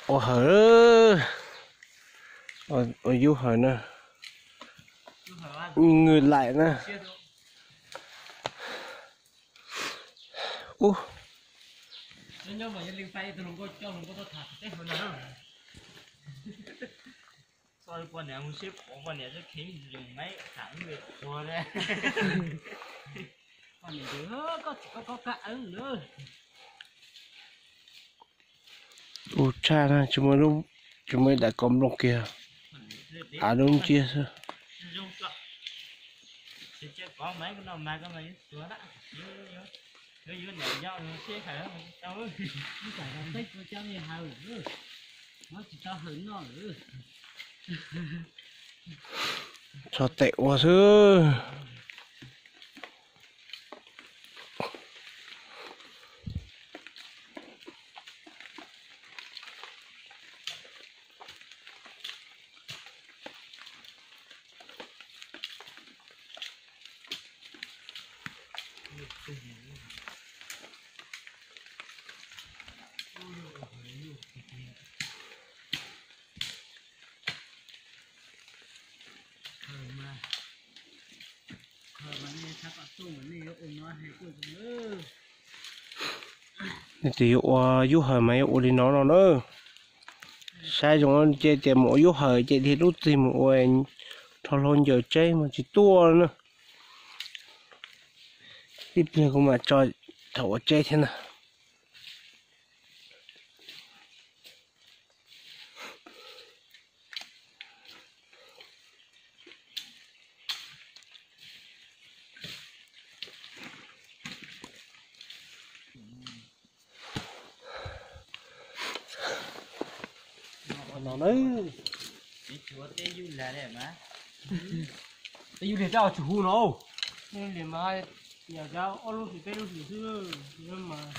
Ua hawm, ua yub hawm na, ngwj laim na. Ub. Ub tshaj na, tsis muaj, tsis muaj ib daim kos nplooj kiag, av dub nciab xwb. Tso tes ua xwb. Nej tus yuav ua yub hawm mas yuav ua li no no na. Saib zoo ces tias mus ua yub hawm ces dhia lub txig mus ua rho hlau ncaws tseb mas tsis tuaj na. Ib pliag kuv mam tso thaum ua tseb thiab na. No na, tej yub lig tej tsis hu no. Yub lig mas yam ob lub hlis peb lub hlis xwb, mas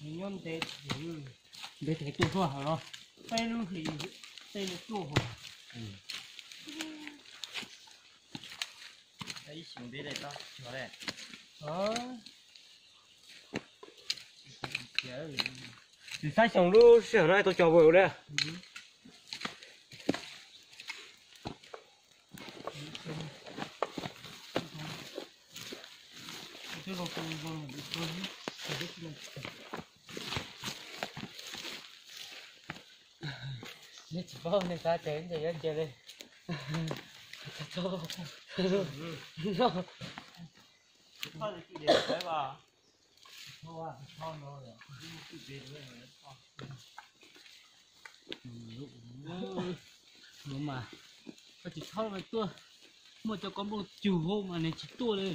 nyob ntev, ntev tes tuaj tuaj hawm no, peb lub hlis tej tuaj hauv. Tsis xav xyoo lub sij hawm no tau cog vau li. Nej tsis paub nej xav ces ces yuav cia li. Mas koj tsis txhob tuaj, muaj cov koj nplooj cug hauv mas nws tsis tuaj li.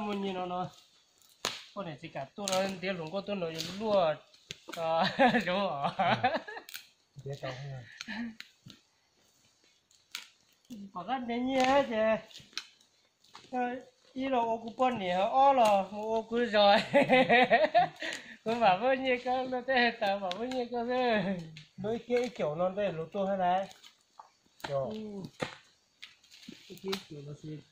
Muaj nyiaj no no, poj niam tsis kam tuaj no, ntiav hluas nkauj tuaj no yuav luaj zoo os. Pom qab ntiav nyiaj ces ib los ua kuv poj niam, ob los mus ua kuv zos. Kuv mam muab nyiaj koj, luaj teb tawv mam muab nyiaj koj xwb. Lub ib kiab ib caum no ntej luag tuaj thiab lauj. Ib kiab ib caum no ces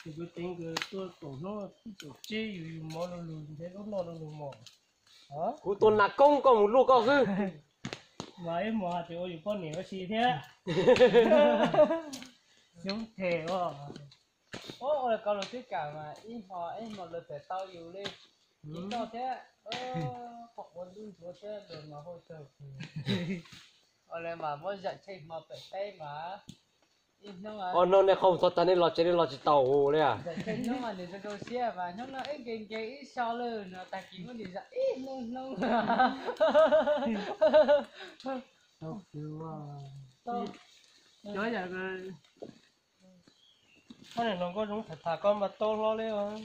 kuv teev nkawd tuaj kaum hnub ib caum tsib, yus yus mov lo lus nrhiav lub noj lo lus mos. Kuv tua nas koob koj mus luaj koj xwb. Mas ib hmos hais tias ua yus poj niam ua si thiab. Xyoob them os. Ua li ko luag twb kam mas ib hmo ib hmo luag txawm tau yus li. Ib toj thiab, pom ua ntuj ntsuav thiab luag mas hau tsaug. Ua li mas muab zam tsheej hmo pem teb mas ib hnub. Ob hnub nej qhov mus txog tag nej los tsev nej los tsis tau li. Zam tsheej hnub mas nws zoo zoo siab mas hnub no ib nkees nkees ib so lawm no tag kis muab nws zam ib hnub hnub. Koj niam hluas nkauj zoo tham tham koj mas tau hlob li os.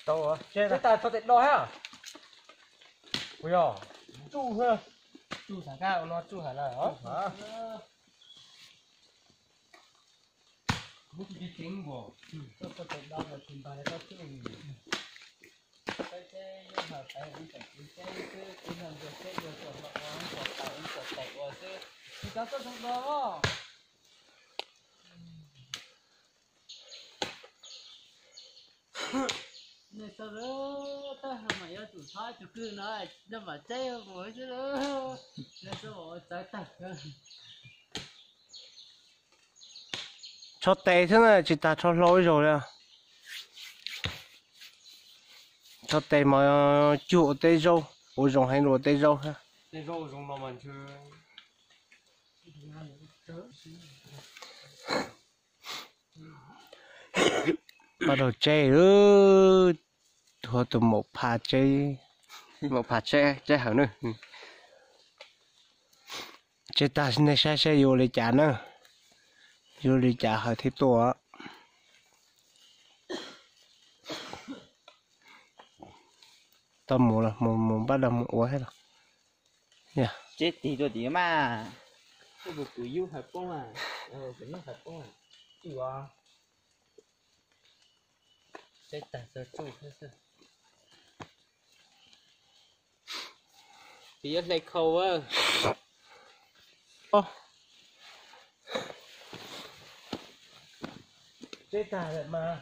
Tau, tau, tau tes do thiab. Kuv yog tsuj, tsuj tham kab ua no tsuj tham na os. Muab tsis tseev npaum, koj tau tes do los tsis npag li koj xwb. Saib seb yog hais pais ua tseem tsev seb xwb, tib no ntsia seb yuav txog hlo ua txog pais ua txog tes ua xwb. Tsis tau txog txog do. Nej txog lawm, tab hais mas yuav tsum txhob tus kwj no, noj mam teb mus xwb lawm. Nej txhob ua txawv tag. Tsho tes xwb na, tsis tas tsho hlau ib zaug li. Tsho tes mas cuag ua teb zaub, ua zoo heev ua teb zaub thiab. Tej zaub zoo no mas ntshe Pab rau tseb, tuav tus maum pha tseb, maum pha tseb, tseb hawm na. Tseb tag nej saib saib yuav ua li cas na, yuav ua li cas hawm thiaj tuaj. Tau mus los mus, mus npaj dog mus ua thiab los. Tseb tig rau tim mas, kuv yub hais poob, kuv yub hais poob, tsuj os. Tseb tag txog tsuj thiab xwb. Tsis yuav hle khau. Tseb tag lawm mas.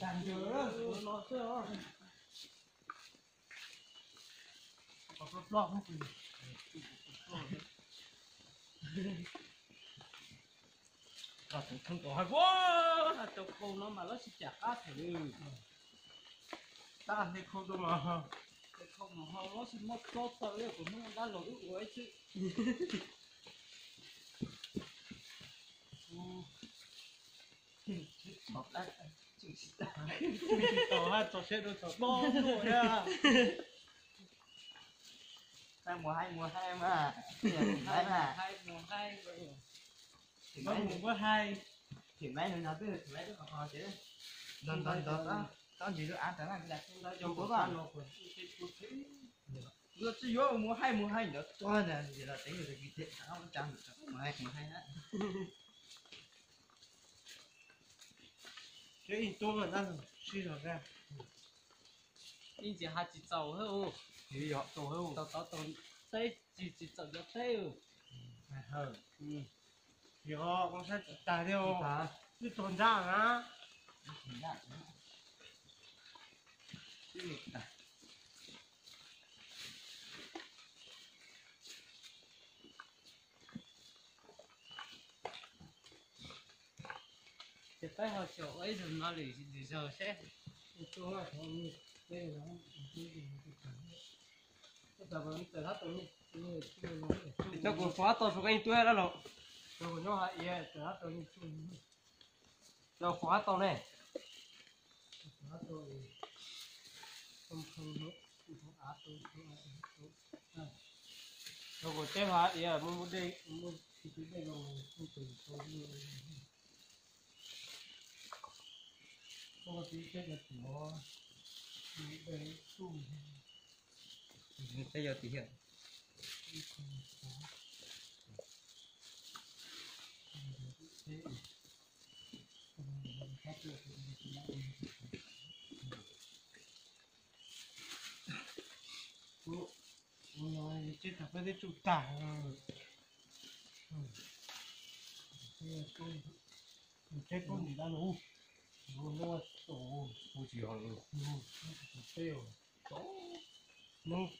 Tag nrho no xwb. Cov khau no mas lawv tsis cam qab them li. Tab hle khau rau mas, hle khau mas ho lawv tsis muab txob tau li, kuv hnub dab laug wb ua ib txwm. Tsis tau hais txog seb rau txog tob tuaj na. Mus hais, mus hais mas, mus hais mas. Mus hais, mus hais. Them maiv no twb, them maiv twb qhov qhov ces, nto nto nto, txhob ntsis lub av tas na, nto cov kuv vaj no. Yog tsis yuav mus hais mus hais ntawd tuag ntag, yog los tev yus tus kis thiab mus hais mus hais na. Sib zog, ib ntsis hais tsis txaus, tsis txaus, tau teb tsis txaus cov teb. Yog koj saib tsis tas li, twb txog nrab na. Ces peb ho xyaum ua ib zaug no lwm zaug seb. Cov kuv fov tau su koj yeej tuaj dab laug. Cov kuv nyob hais, cov kuv fov tau ne. Cov kuv teb hais, muaj muaj dej, muaj tsis tsis dej los kuj tus tau. Koj tib teb cov tuav, dej tuj. Teb yog tim hiam. Tseb tag peb twb tsuj tag. Tseb kub nim dab lug, ua tsis yog, mus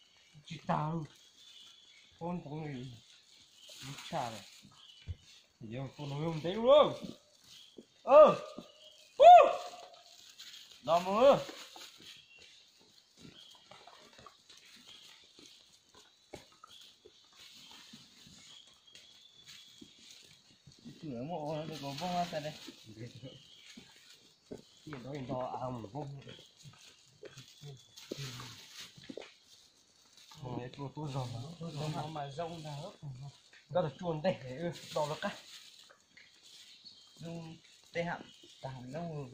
tsis tag, pob ntoo li, ib tshaj lawm, yog tua no yog ntev lawm. Los mus. Muaj ua no kom npoob tas li. Nto av mus npoob. Tua tuaj zoo ntag. Nkawd tus tsuj ntej wb tau lawv qab. Nub tej ham tag nub,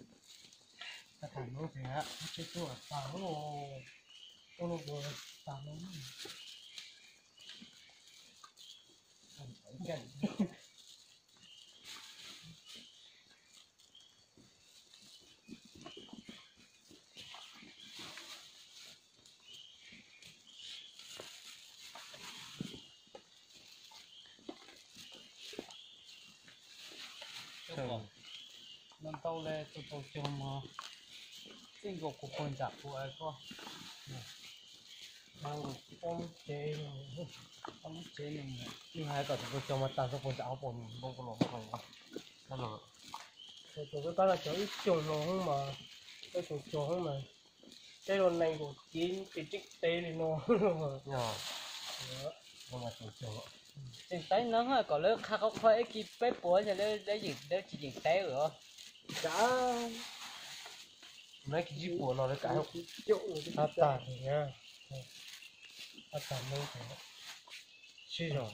tag nub ces ham tej tuaj tag nub, tuaj nub tag nub. Tau le tus tau cog mog, txij nkaus kuv puag nram kuv es koj, poob tsev, poob tsev ne. Nws hais kom tus tau cog mas tag xwb puag nram hauv paus nws npoo kuv los hauv paus. Tus koj los cog ib xyoos no hoob mas, koj tus cog hoob mas, tej los nees nkaum kiv ces tseem teb li no. Tseem teb no kom lawv qha qhov qhov ib kis peb puas yog lawv yeem, lawv tsis yeem teb os. Kav, lawv kis tsib puas no lawv kav, tab tag li na, tab tag no, sib zog.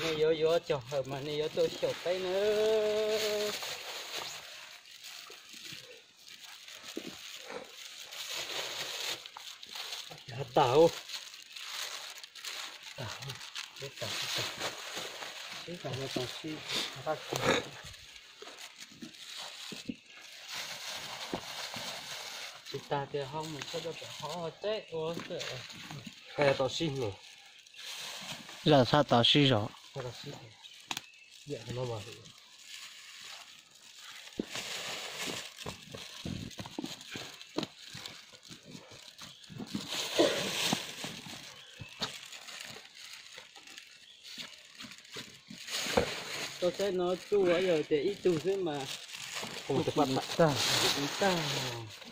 Nej yuav yuav cog hawm mas nej yuav tuaj xyaum peb na. Tag, tag, tag, tag, tsis tag tias ho mus txog rau pem hov teb ua xwb. Tau sib ne, zam txhaj tau sib zog. Tau saib no tsuj yog tias ib tug xwb mas, tag, tag.